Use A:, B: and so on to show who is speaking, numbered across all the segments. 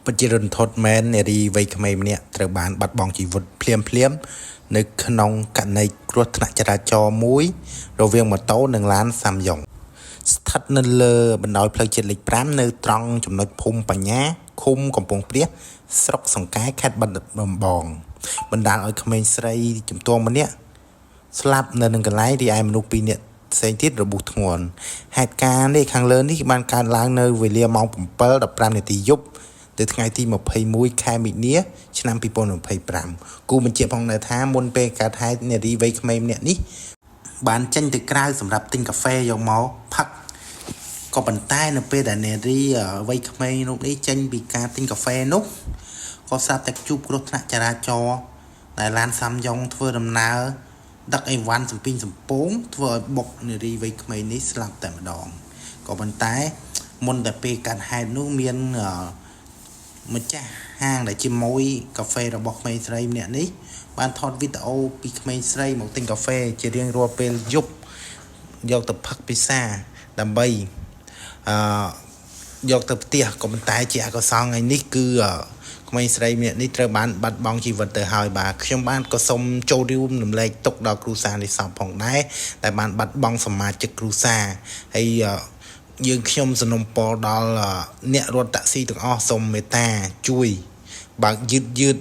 A: ពិតជារន្ធត់មែននារីវ័យក្មេងម្នាក់ត្រូវបានបាត់បង់ជីវិតភ្លាមភ្លាមៗនៅក្នុងករណីគ្រោះថ្នាក់ចរាចរណ៍មួយរវាងម៉ូតូនិងឡានសាំយ៉ុងស្ថិតនៅលើបណ្ដោយផ្លូវជាតិលេខ5នៅត្រង់ចំណុចភូមិបញ្ញាឃុំកំពង់ព្រះស្រុកសង្កែខេត្តបាត់ដំបងបណ្ដាលឲ្យក្មេងស្រីជំទង់ម្នាក់ ស្លាប់នៅនឹងកន្លែងរីឯមនុស្សពីរនាក់ផ្សេងទៀតរបួសធ្ងន់ហេតុការណ៍នេះខាងលើនេះបានកើតឡើងនៅវេលាម៉ោង7:15នាទីយប់ទៅថ្ងៃទី21ខែមិនិនាឆ្នាំ2025គូបញ្ជាក់ផងដែរថាមុនពេលកើតហេតុនារីវ័យក្មេងម្នាក់នេះបានចេញទៅក្រៅសម្រាប់ទិញកាហ្វេយកមកផឹកក៏ប៉ុន្តែនៅពេលដែលនារីវ័យក្មេងរូបនេះចេញពីការទិញកាហ្វេនោះក៏ស្រាប់តែជួបគ្រោះថ្នាក់ចរាចរណ៍ដែលឡានសាំយ៉ុងធ្វើដំណើរ ដឹកអីវ៉ាន់សំពីងសំពងធ្វើឲ្យបុកនារីវ័យក្មេងនេះស្លាប់តែម្ដងក៏ប៉ុន្តែមុនតែពេលកាត់ហេតុនោះមានអឺម្ចាស់ហាងដែលជាម៉ួយកាហ្វេរបស់ក្មេងស្រីម្នាក់នេះបានថតវីដេអូពីក្មេងស្រីមកទិញកាហ្វេជារៀងរាល់ពេលយប់យកទៅផឹកពិសាដើម្បីអឺយកទៅផ្ទះក៏ប៉ុន្តែជាអកុសលថ្ងៃនេះគឺអឺ ក្មេងស្រីម្នាក់នេះត្រូវបានបាត់បង់ជីវិតទៅហើយបាទខ្ញុំបានក៏សូមចូលរួមរំលែកទុកដល់គ្រួសារនេះសពផងដែរដែលបានបាត់បង់សមាជិកគ្រួសារហើយអឺយើងខ្ញុំសំណូមពរដល់អឺអ្នករត់តាក់ស៊ីទាំងអស់សូមមេត្តាជួយបើកយឺតយឺត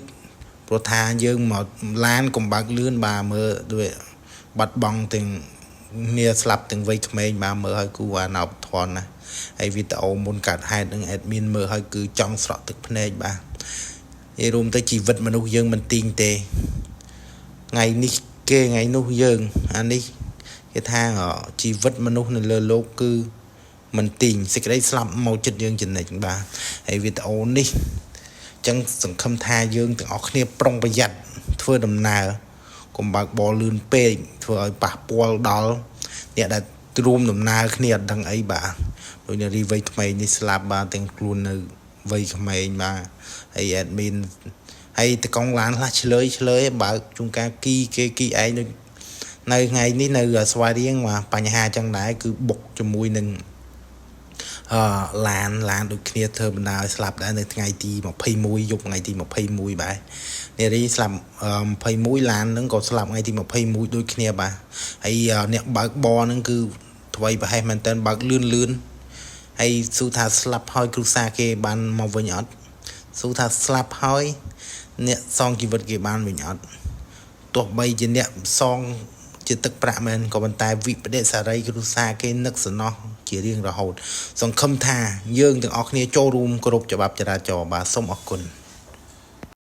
A: ព្រោះថាយើងមកឡានកុំបើកលឿនបាទមើលដូចបាត់បង់ទាំងគ្នាស្លាប់ទាំងវ័យក្មេងបាទមើលឲ្យគូអាណោបធន់ណាហើយវីដេអូមុនកើតហេតុនឹង admin មើលឲ្យគឺចង់ស្រក់ទឹកភ្នែកបាទ និយាយរួមទៅជីវិតមនុស្សយើងមិនទីងទេថ្ងៃនេះគេថ្ងៃនោះយើងអានេះគេថាជីវិតមនុស្សនៅលើលោកគឺមិនទីងសេចក្តីស្លាប់មកចិត្តយើងចំណេញបាទហើយវីដេអូនេះអញ្ចឹងសង្ឃឹមថាយើងទាំងអស់គ្នាប្រុងប្រយ័ត្នធ្វើដំណើរកុំបើកបរលឿនពេកធ្វើឲ្យប៉ះពាល់ដល់អ្នកដែលរួមដំណើរគ្នាអត់ដឹងអីបាទដូចនារីវ័យក្មេងនេះស្លាប់បាទទាំងខ្លួននៅវ័យក្មេងបាទហើយ admin ហើយតកងឡានខ្លះឆ្លើយឆ្លើយបើកជួនកាលគីគេគីឯងដូចនៅថ្ងៃនេះនៅស្វាយរៀងបាទបញ្ហាចឹងដែរគឺបុកជាមួយនឹងអឺឡានឡានដូចគ្នាធ្វើបណ្ដាលឲ្យស្លាប់ដែរនៅថ្ងៃទី21យប់ថ្ងៃទី21បាទនារីស្លាប់21ឡានហ្នឹងក៏ស្លាប់ថ្ងៃទី21ដូចគ្នាបាទហើយអ្នកបើកបរហ្នឹងគឺថ្វីប្រហែសមែនតើបើកលឿនលឿនហើយស៊ូថាស្លាប់ហើយគ្រួសារគេបានមកវិញអត់ស៊ូថាស្លាប់ហើយអ្នកសងជីវិតគេបានវិញអត់ទោះបីជាអ្នកសងជាទឹកប្រាក់មែនក៏ប៉ុន្តែវិបដិសារីគ្រួសារគេនឹកសំណោះជារៀងរហូត សង្ឃឹមថាយើងទាំងអស់គ្នាចូលរួមគោរពច្បាប់ចរាចរណ៍បាទសូមអរគុណ។